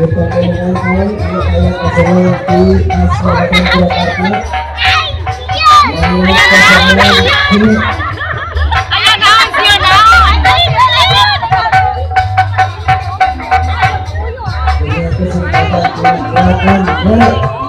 Ieu pangpulungan anu aya kaseru di Asrama Purwakarta. Manut pasangan ini. Ayo naon sih naon. Punya kesempatan melakukan gol.